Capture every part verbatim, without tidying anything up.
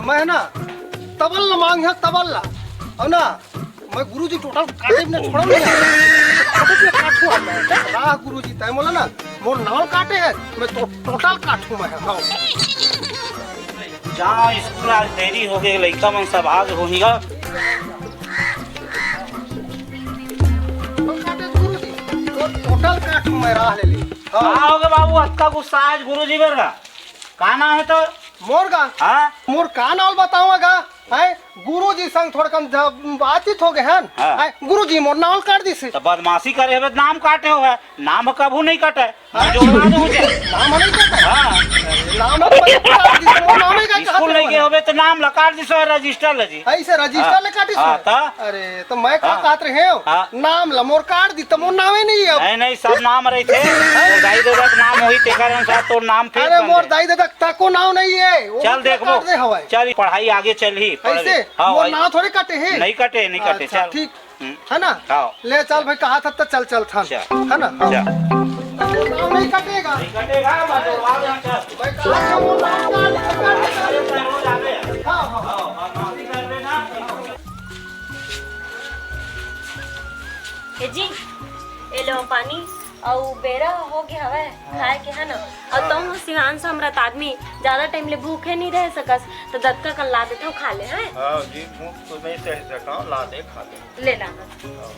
मैं ना तबल ला मांग है, तबल ला। अउ ना, मैं गुरुजी टोटल काटे बिना छोड़ल नहीं। काटे बिना काटू हम। राह गुरुजी, तय मोला ना, मोर नावल काटे है, मैं तो टोटल काटू मैं। हाँ। जा स्कूल, आज देरी हो गई, लइका मन सब आज होही गा। टोटल काटू मैं, राह ले ले। हाँ। का होगे बाबू, अतका गुस्सा आज गुरुजी बर का? का नाम है तो? मोर का? हाँ। मोर का नाम बतावा गा? हैं? गुरुजी संग थोड़कन ज-, बातचीत हो गए हैं। हाँ। हैं? गुरुजी मोर नाम काट दिस। तो बदमाशी करे हवे, नाम काटे हो है। नाम कभू नहीं कटे। हाँ। जोड़वा दो उसे। नाम नहीं कटे। हाँ। नाम तो बता दिस, मोर नाम ही का स्कूल कहत नहीं गए हवे। हवे तो नाम ला काट दिस, रजिस्टर ला जी। ऐसे रजिस्टर हाँ। ला काटिस हाँ, है? तो? अरे, तो मैं का हाँ। कहत रहे हो? हाँ। नाम ला मोर काट दी, तो मोर नाम ही नहीं है। नहीं, नहीं, सब नाम रही थे। तोर दाई ददा के नाम होही, तेकर अनुसार तोर नाम फिर अरे, बन मोर जाए। दाई ददा तको नाव नहीं है, वो चल पूरा देखबो। काट दे हवय। चल, पढ़ाई आगे चलही, पढ़ ऐसे? ले। हाँ, मोर भाई। नाव थोड़े कटे हे। नहीं कटे, नहीं कटे, अच्छा, चल। ठीक। हम्म। है ना? हाँ। ले चल भाई, कहा था तो चल, चल था। चल। है ना? हाँ। चल। मोर नाव नहीं कटेगा। नहीं कटेगा, बस जोड़वा दे, चल। भाई, कहा था मोर नाव काट दे, काट दे। अरे, रोज आवे। हाँ, हाँ। हाँ, बदमाशी कर रहे ना। ए जी, ए लो पानी। अउ बेरा हो गया हवय हाँ। खाए के, है ना? अउ हाँ। तुम सिवान से हमरत आदमी ज्यादा टाइम ले भूखे नहीं रह सकस, तो दतका कन ला देथव, खा ले, हैं? हाँ जी, भूख तो नहीं सह सका, ला दे, खा ले। ले ला। हाँ।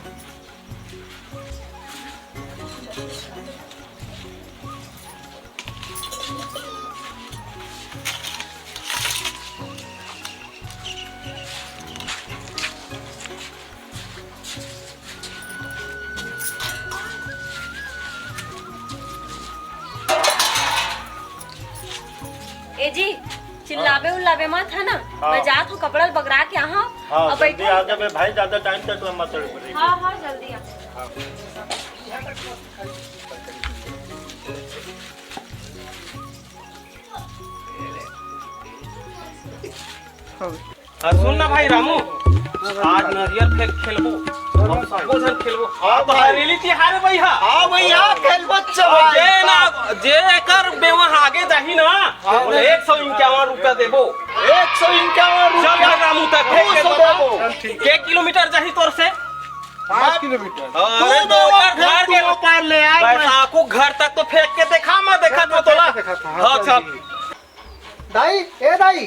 ए जी, चिल्लाबे उल्लाबे मत, है ना? हाँ। मैं जात हूँ, कपड़ा बगरा के आहा हाँ, अब जल्दी बैठो। आ जाबे भाई, ज्यादा टाइम तक मत रही। हाँ, हाँ, जल्दी आ। हाँ। हाँ। अउ सुन ना भाई रामू, आज नरियर फेंक खेलबो। हम सबो झन खेलबो। हाँ तो भाई। हरेली तिहार है भैया। हाँ भैया, खेलबो अउ चबाई। जे ना, जे एकर बेवा आगे जाही ना, हाँ। एक सौ इक्यावन रुपया देबो। एक सौ इक्यावन चल रुपया। भाई रामू, तक फेंक के दो सौ बता। देबो। के किलोमीटर जाही तोर से? पाँच किलोमीटर। अरे दो तो बेवा ओकर फेंक, घर के दो पार ले यार। बैसाखू घर तक तो फेंक के देखा, मैं देखा था तोला। देखा था, हाँ, हाँ, चल चल। ठीक। दाई, ए दाई।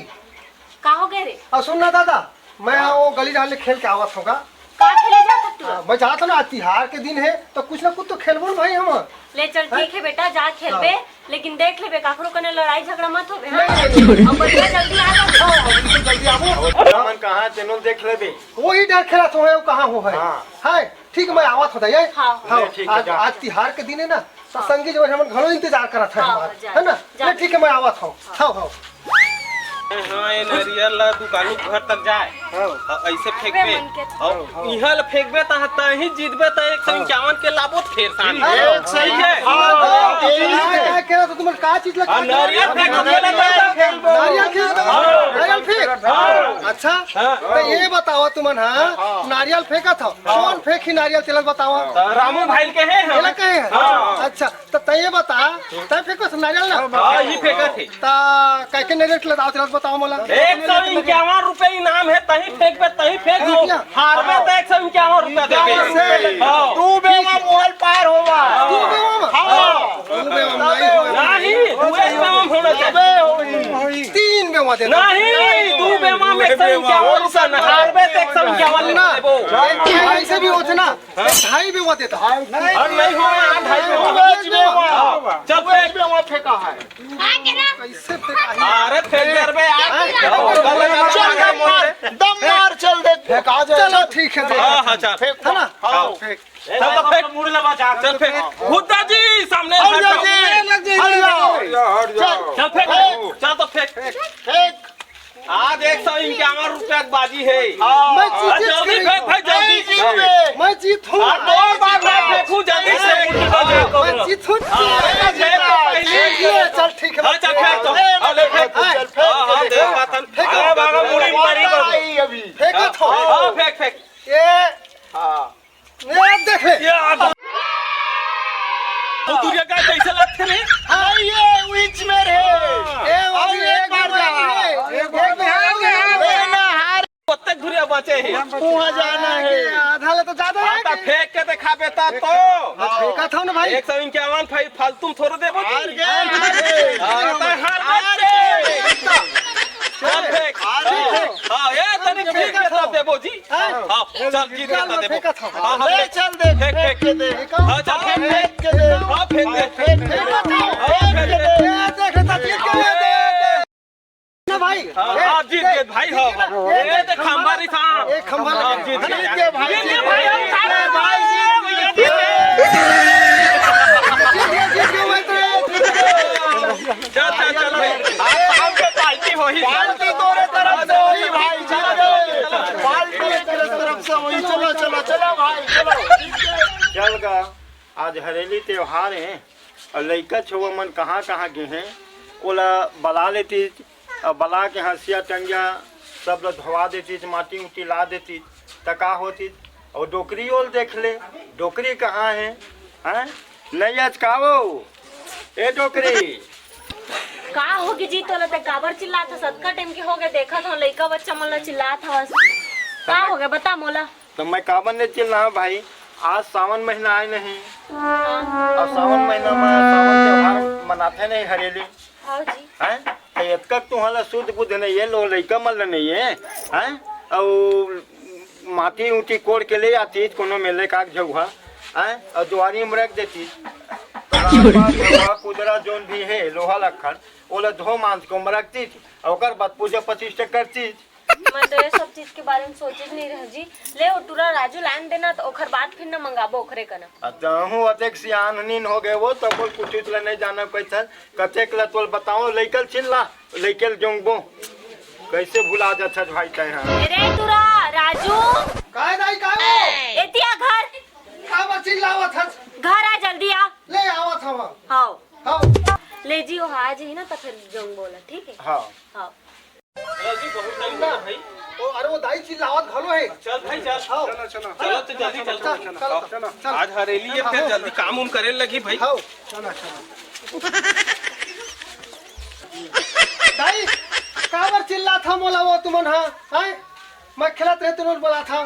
का हो गए रे? आ, सुन ना दादा, मैं हाँ। वो गली डाल ले खेल के आवत होगा। का खेले जात हस तू? हाँ, मैं जात हूँ ना, आज तिहार के दिन है, तो कुछ ना कुछ तो खेलबो ना भाई हम। ले चल, हाँ? ठीक है बेटा, जा खेलबे, हाँ। लेकिन देख लेबे, काकरो कने लड़ाई झगड़ा मत होबे, हाँ? नहीं, नहीं, नहीं। अब बढ़िया जल्दी आ जा। हाँ, हाँ, बिल्कुल जल्दी आबो। अब अपन कहाँ है, तेनो देख लेबे। वही डर खेला तो है, वो कहाँ हो है? हाँ। है, ठीक, मैं आवत होता है। हाँ। हाँ, नहीं, ठीक है, आज, जा। आज तिहार के दिन है ना, तो हाँ। संगी जो है, हमन घणो इंतजार करत है हाँ, हमार, जा, है ना? जा। नहीं, ठीक है, मैं आवत हूँ। हाँ। हाँ, हाँ। हाँ, ये नरियर ला दुकानू घर तक जाए। हाँ। हाँ, ऐसे फेंकबे। अबे मन के अउ हाँ। इहाँ ला फेंकबे त तहीं जीतबे त एक सौ इक्यावन के लाबो फेर सामने। हाँ। एक सौ सही है। हाँ, हाँ, हाँ, हाँ। क्या, क्या, तो तुम्हें का चीज लगा? हाँ, नरियर फेंक, नरियर फेंक। नरियर फेंक। हाँ। नरियर फेंक। हाँ। अच्छा, हाँ। तो ये बताओ तुमन, हाँ, हाँ। नारियल फेंका था। हाँ। कौन फेंकी नारियल, चलत बताओ। हाँ, रामू भाई के है, हाँ। चला कहे हैं? हाँ। अच्छा, तो तय ये बता, तय फेंको से नारियल ना? हाँ, ये फेंका थे। ता, कह के नारियल के दाव, चलत बताओ मोला। एक सौ इक्यावन रुपए इनाम है, तहीं फेंकबे, तहीं फेंक दो। हाँ, क्या? हारबे तो एक सौ इक्यावन रुपया देबे। इक्यावन से? हाँ। दू बेवा मोहल पार होवा। दू बेवा में? हाँ। दू बेवा में नहीं होए। नहीं, दू बेवा में होना चाहिए। अबे होई। तीन बेवा दे दो। नहीं, दू बेवा में एक सौ इक्यावन रुपया ना, हारबे तो एक सौ इक्यावन ना। देबो। ऐसे भी होते ना, ढाई बेवा देता। नहीं। और नहीं हुआ, ढाई बेवा। पाँच बेवा। चल फेंक। बेवा फेंका है। कैसे फेंका है? अरे फेंक दे रे बे यार। हाँ? चल, दम मार, दम मार, चल दे। फेंका जाए। चलो ठीक है, दे। हाँ, हाँ, चल। है ना? हाँ। फेंक। चल तो फेंक। मुड़ ले बचा। चल फेंक। हुद्दा जी, सामने और हट जाओ। लग जाइए। हट जाओ। हट जाओ, हट जाओ। चल। चल फेंक। फेंक। चल तो फेंक। फेंक। आज एक सौ इक्यावन रुपया की बाजी है। हाँ। मैं हाँ, जीत जल्दी गई। फेंक भाई, जल्दी। मैं जीत गई। मैं जीतूं। हाँ, दो बार मैं फेंकूं, जल्दी से। मैं जीतूं। हाँ, अरे, फेंक तो पहले। ये चल, ठीक है। हाँ, चल, फेंक तो। हाँ, ले, फेंक। हाँ, चल, फेंक। हाँ, हाँ, देख, बातन। फेंक। अरे, बाबा, मुड़ी मारी को। आई अभी। फेंक तो। हाँ, फेंक, फेंक। ये। हाँ। ये देख ले। ये आ गया। वो दुर्गा का कैसे लगते रे? हाँ, ये बीच में रे। हाँ। ए, वो अभी एक बार जा। एक बार जा। एक बार जा। बचे हे। उहाँ जाना हे। आधा ले तो ज्यादा हे। फेंक के दिखाबे तब तो। फेंकत हव ना भाई। एक सौ इक्यावन फालतू में थोड़े देबो जी। हार गे। हाँ, तो हार गे। चल फेंक। हाँ, ये तनी फेंक के तब देबो जी। हाँ, चल जीत के तब देबो। हाँ, हाँ, ले चल दे, फेंक, फेंक के दे। हाँ, चल फेंक, फेंक के दे। हाँ, फेंक दे। फेंक दे। हाँ, फेंक दे। देख, जीत के दे। ना भाई। हाँ, आप जीत गए भाई, हाँ, हाँ। ये तो खंबा रही था। एक खंबा लगा। जीत गए भाई, जीत गए भाई, हम सारे भाई, जीत गए, जीत गए। जीत गए, जीत गए भाई, तो जीत गए। चल, चल, चल भाई। आज शाम के पार्टी होही। पार्टी तोरे तरफ से होही भाई, जीत गए। पार्टी तोरे तरफ से होही। चलो, चलो, चलो भाई, चलो। चल गा, आज हरेली त्योहार हे। अउ लइका छउवा मन कहाँ-कहाँ गे हें, ओला बला लेतिस, अउ बला के हँसिया टंगिया सब ल धोवा देतिस, माटी उटी ला देतिस, त का होतिस? अउ डोकरी ओल देख ले, डोकरी कहाँ हे? हैं? नइ अचकावो, ए डोकरी। का होगे जी तोला, ते काबर चिल्लात हस? अतका टाइम के होगे, देखत हव लइका बच्चा मन ल चिल्लात हवस। का होगे, बता मोला। त मैं काबर नइ चिल्लाहूँ भाई, आज सावन महीना आय नहीं। हाँ। अउ सावन महीना में सावन त्योहार मनाथे नहीं हरेली। हाँ जी। हैं? त एतका तुँहला शुद्ध बुद्ध नइ हे, लो लइका मन ल नइ हे, हैं? अउ माटी ऊटी कोड़ के ले आतिस कोनो मेले का झउहा, हैं? अउ दुआरी में रख देतिस। त रापा, झउहा, कुदरा जोन भी हे, लोहा लक्खड़, ओला धो मांज के ओमा रखतिस, अउ ओकर बाद पूजा प्रतिष्ठा करतिस। मैं तो ये सब चीज के बारे में सोचे भी नहीं रहे जी। ले, वो टूरा राजू लान देना, तो ओखर बाद फिर न मंगाबो ओखरे कना। आ, तहूँ अतेक सियान नीन हो गए वो, तो कोई कुछ उतला नहीं जाना कोई था। कतेक ला तोल बताओ, लइकल छिन ला, लइकल जोंगबो। कैसे भुला जाथस भाई तैं हा? अरे टूरा, राजू। काय दाई, काय हो? एतिया घर। का बा चिल्लावत हस? घर आ, जल्दी आ। ले आवत हवा। हाव। हाव। ले जी, वो आ जाही ना, तो फिर जोंगबो ला, ठीक है? हाँ। हाव। चलो जी, बहुत टाइम हो गया भाई। ओ, अरे वो दाई चिल्लावत घलो हे। चल भाई, चल। आओ। चलो, चलो। चलो तो जल्दी चल, चल, चल, चल, चल। चल। आज हरेली हे, फिर जल्दी काम उम करे लगी भाई। आओ। चलो, चलो। दाई, काबर चिल्लात हा मोला वो तुमन हा? हैं? मैं खेलत रहे तुमन बोला था।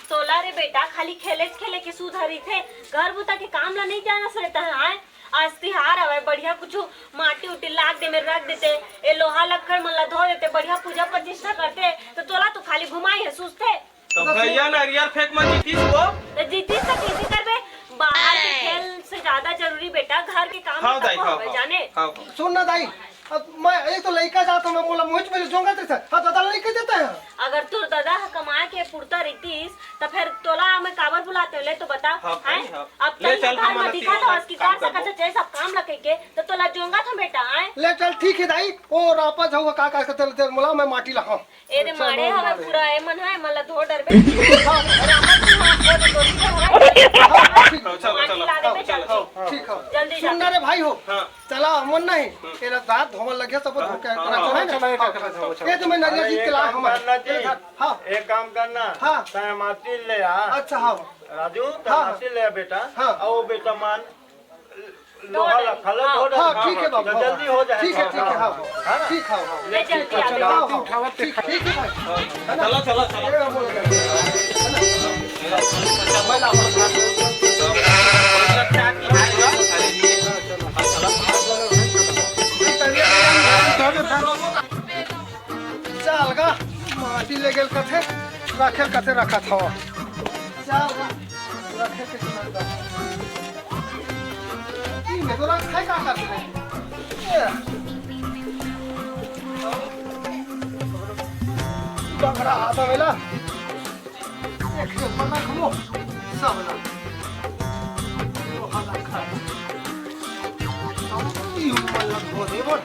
तोला रे बेटा, खाली खेले खेले के सुध रहिथे, घर बुता के काम ला नहीं जानस रे तैं, हैं? आज तिहार हवय, बढ़िया कुछु माटी उटी लाग दे में रख देते, ए लोहा लक्कड़ मन ला धो देते, बढ़िया पूजा प्रतिष्ठा करते, तो तोला तो खाली घुमाई है सुस्ते। तो भैया नरियर फेंक में जीतीस वो। तो जीतीस तो कैसे करबे? बाहर के खेल से ज्यादा जरूरी बेटा घर के काम हाँ दाई, हाँ, हवे, हाँ, जाने। हाँ, हाँ। सुन ना दाई, अब मैं एक तो लइका जात हूँ, मैं मोला मुहिच में जोंगा तेरे से। हाँ, दादा लइका देता है। अगर तोर दादा ह कमा के पुरता रहितिस, त फेर तोला मैं काबर बुलाते हो? ले तो बता, हाँ भाई, हैं? हाँ। अब ले तई चल, घर हम में अलग दिखा चीज तो अलग उसकी काम कर सकत करबो। है, जैसा काम लगे के, तो तोला जोंगा था बेटा, हैं? ले चल, ठीक है दाई, ओ रापा जाऊंगा, का, का, का, तेल, तेल, मोला मैं माटी ला, हाँ। ए दे चल, मारे वो हवे मारे। पूरा ए मन है, मन ला धो डरबे। हाँ। रामा जी, हाँ, वो तो दोस्त है, हाँ, ठीक है। चलो, माटी चलो, ला देबे, चलो, चल। चलो। ठीक है। जल्दी सुन जा। ना रे भाई हो। हाँ। चला, हमन नहीं, हम्म। एला दांत धोवन लगे, सब हाँ, धो के हाँ, रखो, हाँ, है ना? चलो, हाँ, चलो, चलो, चलो। ये तो मैं नरिया अरे, जीत के एक लाया काम हूँ मैं। करना जी, हाँ। एक काम करना, हाँ। तैं माटी ले आ। अच्छा, हाँ। राजू, तैं हाँ। माटी ले आ बेटा। हाँ। आओ बेटा, मान, लोहा ला खला हाँ। धो डाल। हाँ, ठीक है बाबू, तो हाँ। जल्दी हो जाए। ठीक है, ठीक है, हाँ। है ना? ठीक है, हाँ। ले, जल्दी आ जाओ। हाँ, हाँ। ठीक, ठीक है भाई। है ना? चलो, चलो, चलो। ये हम बोल रहे हैं। चल गा, माटी ले गेल कथे, राखेल कथे रखत हव। चल गा, रखे के सुनत बा। ई में तो रख खाए का करत हे? ए। बकरा हाथ आवेला। एक से ऊपर रख लो, सब ला। लोहा ला खा। अब ई ऊपर ला धो दे बस।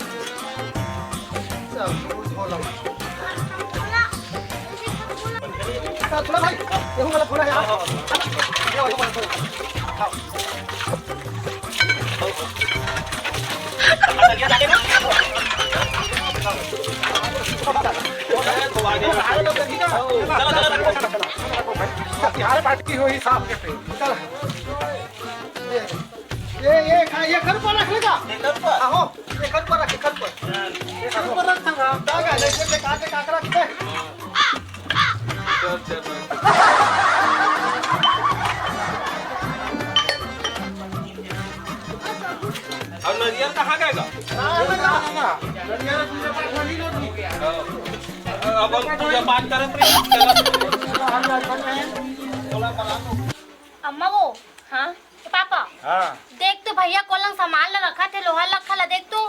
सब धो लो। चल, थोड़ा भाई, ये वाला थोड़ा यार। ये वाला थोड़ा। हाँ। तिहार पार्टी होही साहब के पे। चल। ये, ये, ये खा, ये घर पर रख लेगा? ये घर पर? हाँ, हो, ये घर पर रख, घर पर। ये घर पर रख, हाँ। दागा, जैसे बेकार से काकरा रखते हैं। अब नरियर कहाँ गएगा? अब हम पूजा पाठ करत रही। अम्मा वो, हाँ? पापा, हाँ। देख तो भैया कोलंग सामान ला रखा थे, लोहा लखा ला देख तो,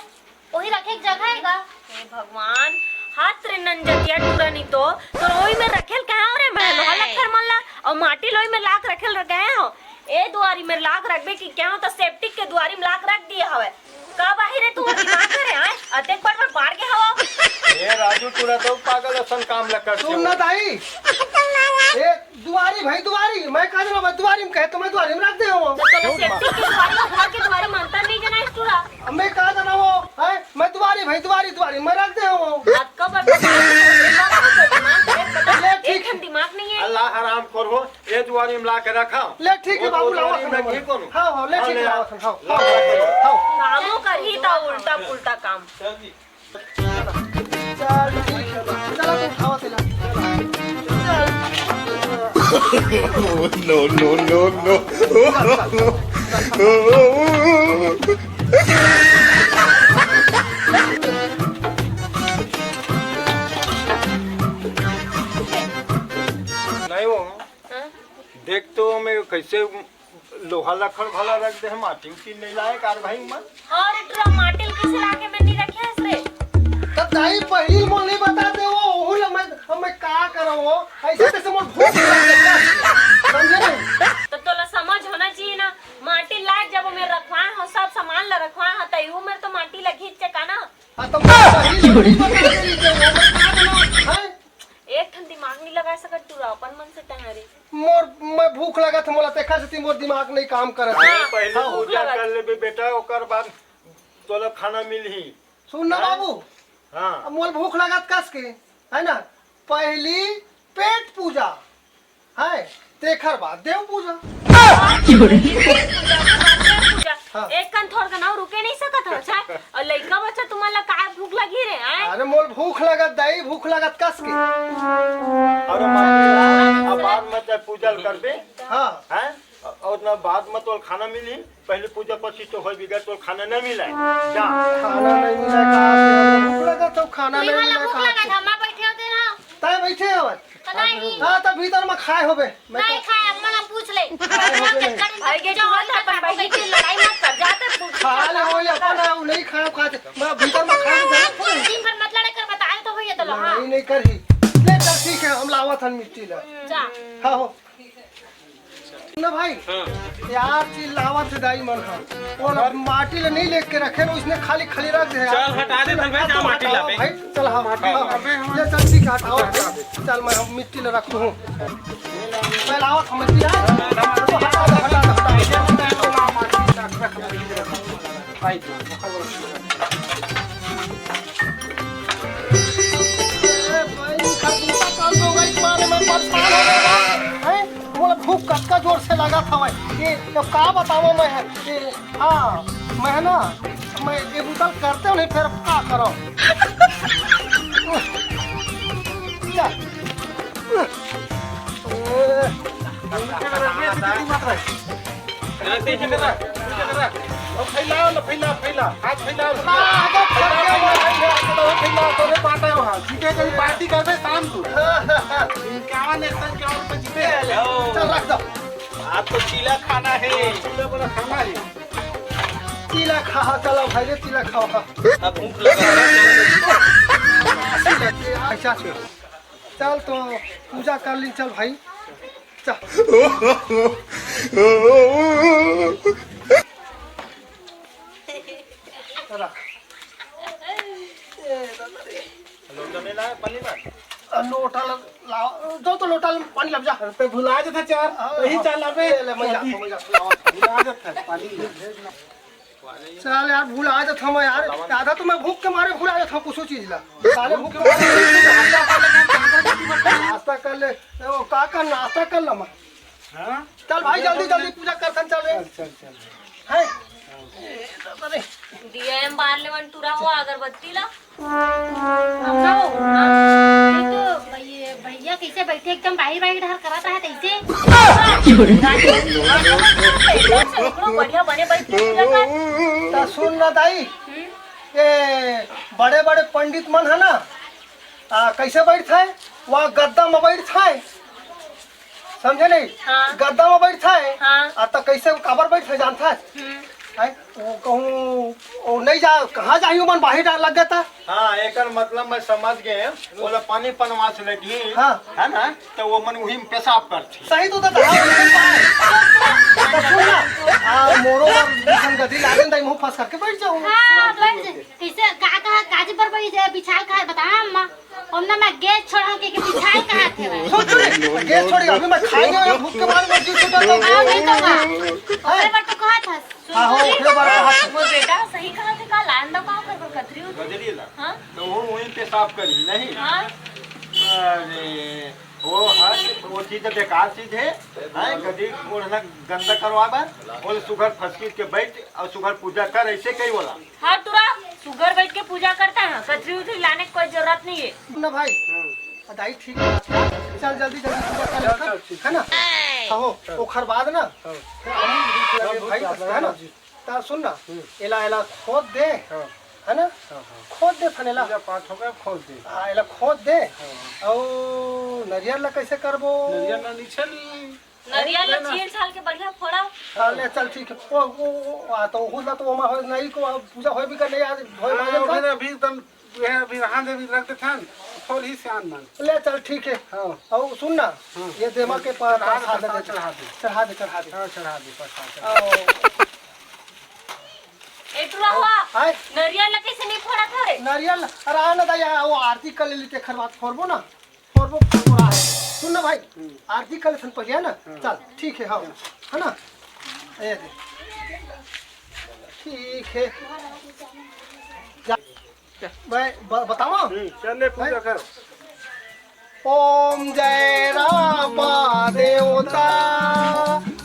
वही रखे के जगह हे गा। हे भगवान, हाथ रे नंजतिया टूरा नी तो, तो ओही में रखेल कहे हो रे, मैं लोहा लखर मन ला, और माटी लोई में लाख रखेल रह गए हो। ए दुआरी में लाख रखबे कि क्या हो, तो सेप्टिक के दुआरी में लाख रख दिए हवे। का बाहिर है तू दिमाग करे, आय? अतेक बड़ बड़ बाढ़ के हवा। ए राजू, टूरा तो पागल असन काम लग कर सुन ना दाई, ए दुआरी भाई दुआरी, मैं कह देना, मैं दुआरी में कहे तो मैं दुआरी में रख दे हूँ। तो तोला सेफ्टी के दुआरी और घर के दुआरी में अंतर नहीं जाना है तोला। अब मैं कह देना वो, है, मैं दुआरी भाई दुआरी, दुआरी में रख दे हूँ। आज कब अब ले, ठीक। एक दिमाग नहीं है। अल्लाह हराम खोर हो, ये दुआरी में ला के रखा। ले ठीक है वो बाबू, लावा दुआरी में हाँ, हाँ, ले ठीक है, लावा हाँ, हाँ। कामों कर ही था उल्टा पुल्टा काम। चल, ठीक है। चला, तू उठावा तेला। चल। No, no, no, no। नहीं वो, हाँ? देख तो मैं कैसे लोहा लखड़ भला रख दे, माटी उटी नहीं लाए कार भाई मन। हाँ रे टुरा, माटी ल किसे लाके में नहीं रखे हस रे? तब दाई पहिली मोल नहीं बताते वो, ओहू ल मैं, अब मैं का करव वो? ऐसे तैसे मोर भूख लग गया। समझे नहीं? तो तोला समझ होना चाहिए ना, माटी लाए जब मैं रखवाए हो, सब सामान ला रखवाए हो, तई उमर तो माटी ला खींच के का ना। हाँ, तो मैं पहिली मोल नहीं बता दे रही थी, वो मैं का करव, हैं? एक ठन दिमाग नहीं लगा सकत टुरा अपन मन से तहारी। मोर, मैं भूख लगत हे मोला, तेखर सेती मोर दिमाग नहीं काम करत हे। हाँ, पहले हाँ। पूजा कर लेबे बेटा, ओकर बाद तोला खाना मिलही। सुन ना हाँ? बाबू, हाँ। अब मोला भूख लगत कस के, है ना? पहली पेट पूजा, है, तेखर बाद देव पूजा। हाँ। एक कन थोड़ कन अउ रुके नहीं सकत हो, अच्छा? अउ लइका बच्चा तुमन ला काय भूख लगी रे, हैं? अरे मोल भूख लगत दाई, भूख लगत कस के। अरे माँ, अब बाद में ते पूजा ल करबे, हाँ। हैं? अउ ना बाद में तोल खाना मिली, पहले पूजा पसी तो होय बिगर तोल खाना नहीं मिला है। जा। खाना नहीं मिला का? भूख लगत हो, खाना नहीं मिला का? भूख लगत, हम बैठे होते ना। ताय बैठे हवत। तो नहीं। हाँ, तो भीतर में खाए होबे। मैं नहीं तो खाए, अम्मा ना पूछ ले। खाए होबे नहीं। अरे, ये जो अपन भाई की लड़ाई मत कर, जाते पूछ। खा ले, वो अपन है, वो नहीं खाए, खाते। मैं भीतर में खाए होबे। पूरे दिन भर मत लड़े कर, बताए तो भैया तो लो, हाँ। नहीं, नहीं करही। ले, चल, ठीक है, हम लावत हन मिट्टी ला। जा। हाँ, हो। ना भाई, हाँ। यार, चिल्लावत हे दाई मन ह। वो ना माटी ले नहीं लेके रखे ना, उसने खाली, खाली रख दे यार। चल, हटा दे, चल भाई, चल, जा माटी हटाओ लावे। भाई, चल, हाँ, माटी हाँ, लावे, हाँ। ले, चल, ठीक है, हटाओ। चल, मैं हम मिट्टी ले रखता हूँ। मैं लावत हूँ मिट्टी, हाँ। हटा दो, हटा दो, हटा दो। ए भाई, इनका दूसरा काम हो गई, मारे में परेशान हो गया, हैं? मोला भूख कतका जोर से लगत हवय। ये, ये का बतावं मैं ह? ये, हाँ, मैं ह ना, मैं ये बुता ल करते हो नहीं, फिर का करो? चल। फैलाओ ना, फैला, फैला, हाथ फैलाओ ना। फैला, फैला, फैला, फैला, तोरे बाटा वहाँ। जीते कहीं पार्टी करबे शाम को। इक्यावन, एक सौ इक्यावन पे जीते। चल, रख दो। आज तो चीला खाना है। चीला बड़ा खाना है। चीला खा, हाँ, चलो भाई रे, चीला खाओ, हाँ। अब भूख लगा है। चीला, चीला, अच्छा, अच्छा। चल तो पूजा कर ली, चल भाई, चल। रख। लोटा नहीं लाया, पानी ला। लोटा ला, लाओ, दो तो लोटा ला, पानी ला जा। अरे, तो भुला जाता चार, हाँ, वही हाँ। चल अबे। ले, ले, मैं जाता हूँ, मैं जाता हूँ, लाओ। भुला जाता है, पानी ले। चल यार, भुला जात हूँ मैं यार, आधा तो मैं भूख के मारे भुला जात हूँ कुछ चीज ला। साले भूख के मारे नाश्ता कर ले, वो का कर, नाश्ता कर ला मैं। हाँ? चल भाई, जल्दी, जल्दी पूजा करथन, चल रे। चल, चल, चल। हैं? ए, दादा रे। दिया एम बार लेवन टुरा हुआ अगरबत्ती ला। हम ना हो, हाँ। ये तो भैया, भैया कैसे बैठे एकदम बाहिर बाहिर डहर करत रहे तैसे। एकदम से ओकरो बढ़िया बने बैठ के पूजा कर। त सुन ना दाई, हम्म। ये बड़े बड़े पंडित मन है ना, आ, कैसे बैठथे? वहाँ गद्दा में बैठथे, समझे नहीं? हाँ। गद्दा में बैठथे। हाँ। आ, त कैसे काबर बैठथे जानथस? हम्म। हैं? वो कहूँ, वो नहीं जा, कहाँ जाही, ओमन बाहिर डाल लग गया था। हाँ, एकर मतलब मैं समझ गए। ओला पानी पनवा से लेके, हाँ। है ना? तो वो मन वही में पेशाब करथे। सही तो था। तो सुन ना, आ, मोरो पर बिछन गदी लागन दाई, मुँह फंस करके बैठ जाऊँ। हाँ, बैठ जा। कैसे, का, का, काजी पर बैठ जाए, बिछाल का है, बता अम्मा। ओमना मैं गैस छोड़ा के, के बिछाल कहा थे भाई। सुन, सुन, गैस छोड़, अभी मैं खाएंगे, भूख के मारे मैं जीव छूटा था। हाँ, वही तो कहा। हैं? ओकरे बार तो कहा था। सुन, हाँ, हो, सुन, ओकरे बार कहा था। मोर बेटा सही कहा थे, का लान दो का ओकर बर कथरी उथरी। गजरी ला। हाँ? तो वो वहीं पेशाब करी, नहीं? हाँ। अरे, वो हर, वो चीज बेकार चीज है। हैं? गदी ओढ़ना गंदा करवा बर, बोले सुघर फसकी के बैठ और सुघर पूजा कर, ऐसे कही बोला। हाँ, टुरा, सुघर बैठ के पूजा करता है, कथरी उथरी लाने की कोई जरूरत नहीं है। ना भाई, हाँ। दाई ठीक है। चल जल्दी जल्दी पूजा कर ले, चल, चल, ठीक है ना? है। हाँ, हो, चल। ओखर बाद ना, हाँ। फिर हम भूख लगे चल, भाई, भूख बस, लगा है ना? जी। ता सुन ना, हम्म। एला, एला खोद दे, हाँ। है ना? हाँ, हाँ। खोद दे फन एला। पूजा पाठ हो गया, खोद दे। हाँ, एला खोद दे। हाँ। अउ नरियर ला कैसे करबो? नरियर ला नीचे ल- नरियर ला अरे, ना। छील छाल के बढ़िया फोड़ा। हाँ, ले, चल, ठीक है। ओ, ओ, ओ, आ, तो ओहू ला तो ओमा होय नहीं को, अब पूजा होय भी कर नहीं, आज होय हाँ, माजन का। फिर अभी तन, ये अभी रहा दे, अभी रख देथन, थोड़ी ही सियान मन। ले, चल, ठीक है। हाँ। और सुन ना, हाँ। ये देमा के पर-, चढ़ा दे, प्रसाद दे प्रसाद दे। चढ़ा दे। चढ़ा दे, चढ़ा दे। हाँ, चढ़ा दे, प्रसाद चढ़ा दे। आओ। ए, टुरा हुआ, हाय। नरियर ला कैसे नहीं फोड़ा था रे? नरियर ला, अरे, आ ना दा, यहाँ वो आरती कर ले, तेखर बाद फोड़बो ना। और वो फुरफुरा है। सुन ना भाई, हम्म। आरती कर लेथन पहले, है ना? हाँ। चल, ठीक है, हाँ। हाँ। है ना? ए दे। ठीक है। जा। भाई, ब-, बतावा? हम्म, चल ले, पूजा भाई। कर। ओम जय रामा देवता,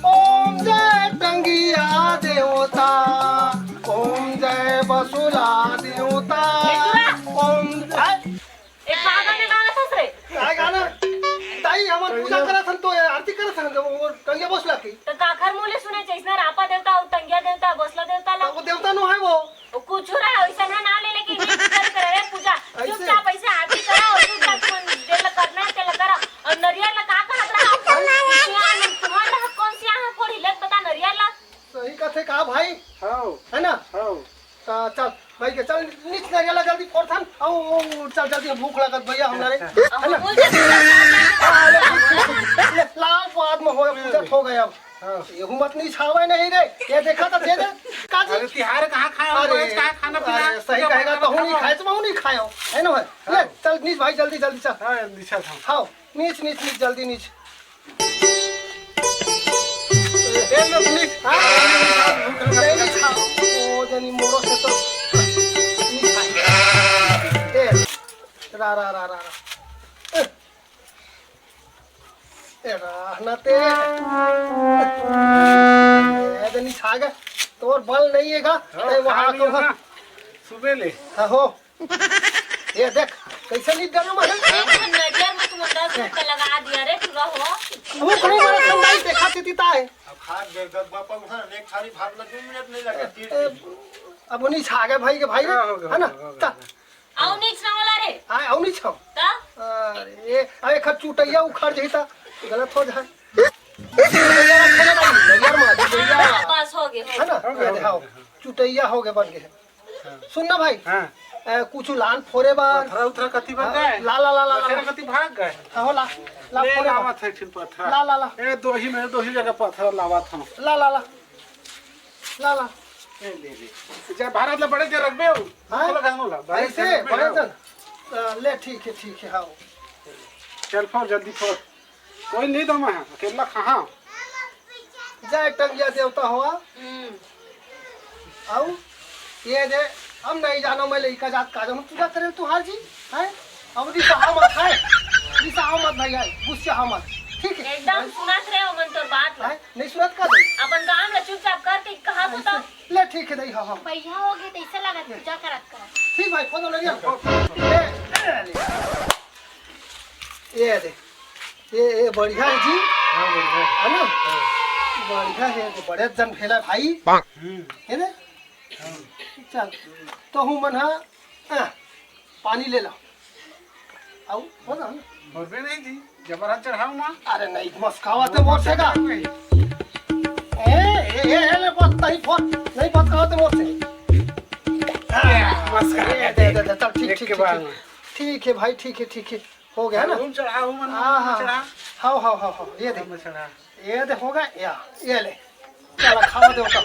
ओम जय टंगिया देवता, ओम जय बसुला देवता, ए, टुरा। ओम, हैं? ए, का गाना गावत हस रे? काय गाना? ताई, हमन पूजा करत हन तो आरती करत हन, जब वो टंगिया बसला की। त काखर मुँह ले सुने, जैसना रापा देवता अउ टंगिया देवता, बसला देवता ला। वो देवता नो है वो। वो कुछ रहा, वैसा ना नाम ले लेके ये पूजा करे रे, पूजा। ऐसे? चुपचाप ऐसे आरती करा और चुपचाप कौन दिल करना है, तेल करा। और नरियर ला का कहत रहा? हैं? सियान, तुम्हारा कौन सियान है, फोड़ी ले बता नरियर ला। सही कथे का भाई? हाँ। है ना? हाँ। त चल, भाई के चल, नीच नरिया ला जल्दी फोड़थन। अउ, अउ, चल जल्दी, भूख लगत भैया हमरा रे। अच्छा। है ना? हाँ, ले, ले, ला, बाद में हो, पूजा हो गया अब। हाँ। एहू मत नीच हावय नहीं रे, ये देखा त दे दे। काजी। अरे, तिहार कहाँ खाए हो, अरे, रोज कहाँ खाना पीना? अरे, सही कहेगा, तहूँ नहीं खाए, तो महूँ नहीं खाए हो, है ना भाई? ले, हाँ। चल नीच भाई, जल्दी, जल्दी चल। हाँ, जल्दी चल, हाँ। हाँ, नीच, नीच, नीच, जल्दी नीच। ए, लोग नी, हाँ? नहीं, नहीं, हाँ, ओ, जनी मोरो से तो नी खाई। ए, रा, रा, रा, रा, रा। ए, ए, रा, ना ते। ए, जनी छा गए। तोर बल नहीं है का? हाँ, ए, वहाँ खा लियो को ना। सुबह ले। हाँ, हो। ये देख, कैसे नहीं डरो मैं। एक ठन नरियर में तुम दस रुपया लगा दिया रे, पूरा हो। वो खड़ी वाला ठंडाई देखा थी, तीता है। अब खा गए, गप, गप, गप, हाँ, एक थाली भात लगे, मिनट नहीं लगे, तीस ए, दिन। अब उन्हीं छा गए भाई के भाई रे, हाँ, हो गया, है ना? हो गया, हो गया। ता। आओ नहीं छा वाला रे। हाँ, आओ नहीं छा। ता? अरे, अब एक हाथ चुटैया उखड़ जाई ता, गलत हो जाए। नरियर में, नरियर में, चुटैया। बस हो गए, हो है ना? गए। हो गया, ये हो हाँ, गया। चुटैया हो गए, बन गए। हाँ। सुन ना भाई, हाँ। ए, कुछ लान फोरे बर। पथरा उथरा कति बन हाँ, जाए? ला, ला, ला, ला, पथरा ला। कति भाग गए? हाँ, हो ला, ला ले, फोरे बर। लावत है, ठीक पथरा। ला, ला, ला। ए, दोही में, दोही जगह पथरा लावत हम। ला, ला, ला। ला, ला। ए, ले, ले। जब भारत ला बड़े दे रखबे हो, हाँ? बोला गानो ला, बड़े ऐसे, दे रखबे बड़े हो। जन। अ, ले, ठीक है, ठीक है, हाँ। चल फोर, जल्दी फोर। कोई नहीं दो मैं, अकेला कहाँ? जय टंगिया देवता हुआ। हम्म। आऊ, ये दे, हम नहीं जानो, मैं लइका जात का जानू, पूजा करे तुहार जी, हैं? अब निसाहा मत है, निसाहा मत भैया, गुस्सा मत, ठीक है? एकदम सुनत रहे हो मन तोर बात ला। हैं? नहीं सुनत का दे? अपन काम ला चुपचाप करके कहाँ को तो? ले ठीक है दई, हाँ, हाँ। भैया हो गए, तैसे लगत पूजा करत करत। ठीक भाई, फोन लगे। ये, ये दे। ये, ये बढ़िया है जी। हाँ, बढ़िया है। है ना? हाँ। बढ़िया है, तो बड़े जन भेला भाई। हम्म। है ना? हाँ। चल, तो हूँ मन हा, आ, पानी ले ला। आऊ, हो ना? होबे नहीं जी, जबरन चढ़ाऊ माँ। अरे नहीं, मस्कावत है मोर से का? नहीं। ए, ए, ए, ए, ले, बस, नहीं, बस, नहीं, मस्कावत है मोर से। हाँ, मस्का। ए, दे, दे, दे, चल, ठीक, एक ठीक, के ठीक, बाद ठीक। में। ठीक है भाई, ठीक है, ठीक है। हो गया ना? तुम चढ़ाऊ मन, हाँ, तुम हाँ। चढ़ा। हाओ, हाओ, हाओ, हाओ, ये दे। तुम चढ़ा। ये दे, हो गया, या, ये ले। चला, खावा देवता हो।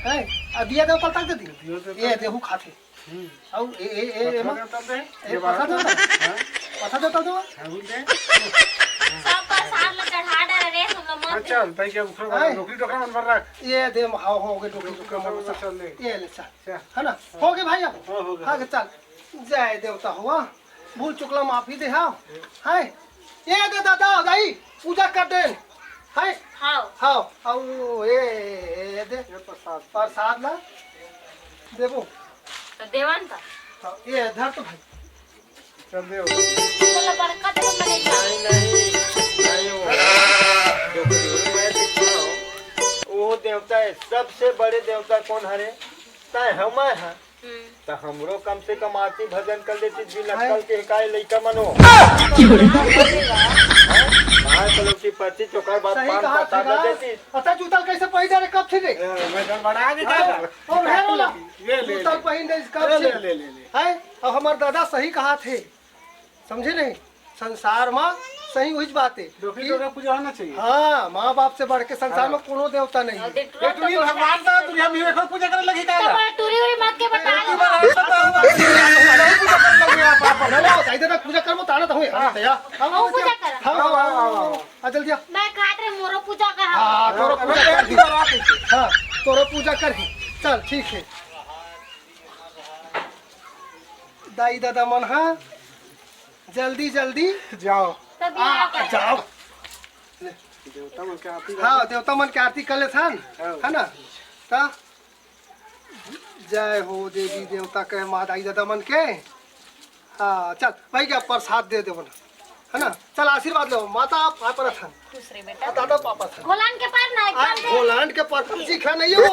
हैं? आ दिया देवता तक दे दी। दिया देवता ये तक। देहू खाथे। हम्म। आऊ, ए, ए, ए, ए, पथरा मा-, देवता दे, ए, ये बात पथरा देवता? हाँ। पथरा देवता दो। हाँ, बोल दे। सब प्रसाद ला चढ़ा डारे रे, हम लोग मत हाँ, दे। चल, भाई, क्या उखड़ा वाला, आए। डोकरी डोकरा मन भर रख। ये दे, हाओ, हो गए, डोकरी डोकरा मन चल दे। ये ले, चल। चल। है ना? हाँ। हो गए भाई, अब? हाँ, हो गए। हाँ, चल। जय देवता हुआ। भूल चुकला माफी दे, हाँ। हाय। ये दे दादा, दाई, पूजा कर दे। हाय। हाँ। हाँ, आऊ, ए, ए, ए, दे। ये प्रसाद। प्रसाद ला। देबो। तो देवन का? हाँ, ये धर तो भाई। चल दे। चलो, बरकत हो, मने जा। नहीं, नहीं, नहीं हो। जो भी मैं दिखाऊं, वो देवता है, सबसे बड़े देवता कौन हरे? तय हमार है। हम्म। त हमरो कम से कम आरती भजन कर लेती, बिन अक्कल के काय लइका मन हो। हैं? मार पलौती पति चोकर बात सही पान कहा पता था। न देती। अच्छा, जूता कैसे पहिन रे, कब थी रे? ए, मैं डर बड़ा आगे हाँ, जा। ओ, भेड़ वाला। ले, ले, जूता ले। पहिन दे, कब ले, थी? ले, ले, ले, ले। हैं? अब हमार दादा सही कहा थे, समझे नहीं? संसार में सही वही बात है डोकरी कि डोकरा पूजा होना चाहिए। हाँ, माँ बाप से बढ़ के संसार हाँ। में कोनो देवता नहीं है। और देख, ये टुरी भगवान का दुनिया में एक और पूजा करे लगी का? तो टुरी उरी मत के बता दो। पूजा करे लगी आप, आप। ना, ना, जाइए ना, पूजा करबो, ताना तो हुए। हाँ। भैया, हम हम पूजा करब। हाँ, हाँ, हाँ, हाँ। आ, जल्दी आ। मैं काट रहे मोरो पूजा कर। हाँ, तोरो पूजा कर ही। हाँ, तोरो पूजा कर ही। चल, ठीक है। दाई दादा मन, हाँ, जल्दी जल्दी जाओ। तब ये आ, आ, क्या? जाओ। देवता मन के आरती हाँ, देवता मन के आरती कर लेथन, हाँ। है ना? त जय हो देवी देवता के, माँ दाई दादा मन के। हाँ, चल भाई, क्या प्रसाद दे देवन, है ना? चल आशीर्वाद लो, माता आप पाँव परत हन। दूसरे बेटा। आ, दादा पाँव परत हन। भोलान के पर ना, आ, एकदम से। भोलान के पर जी खा नहीं हो।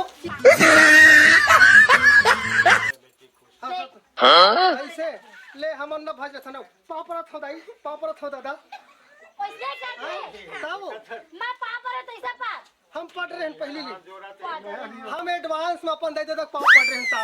हाँ, चल, चल। हाँ? ऐसे ले, हमन न भज रथन, पाँव परत हो दाई, पाँव परत हो दादा। पैसा कर दे। हाँ, बताओ। मैं पाँव परत, ऐसा पाँव। हम पढ़ रहे हैं पहली ले। हम advance में अपन दाई दादा पाँव पढ़ रहे हैं ता।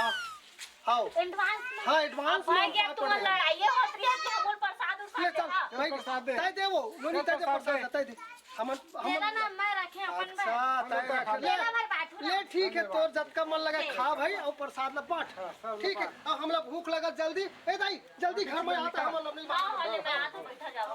हाओ। Advance में? हाँ, advance अब में भाई, हम ये पाँव तुम्हार पढ़ रहे हैं। लड़ाई होत रही है कि हम प्रसाद उरसाद ले चल, देबा? भाई, प्रसाद दे। तय दे वो, लोनी तय दे, प्रसाद प्रसाद दे। दे, तय दे। हमन, हमन मेरा नाम मैं रखे अपन में। अच्छा, तय रख ले। मेरा भाई बाटू ले, ना। ठीक है, तोर जतका मन लगे ठीक। खा भाई, अउ प्रसाद ला बांट। हाँ, सब ठीक है, बांट। अब हमला भूख लगा, जल्दी, ए दाई, जल्दी घर में आता, हमन ला नहीं हाँ, हाँ, ले, मैं आती, बैठा जाओ।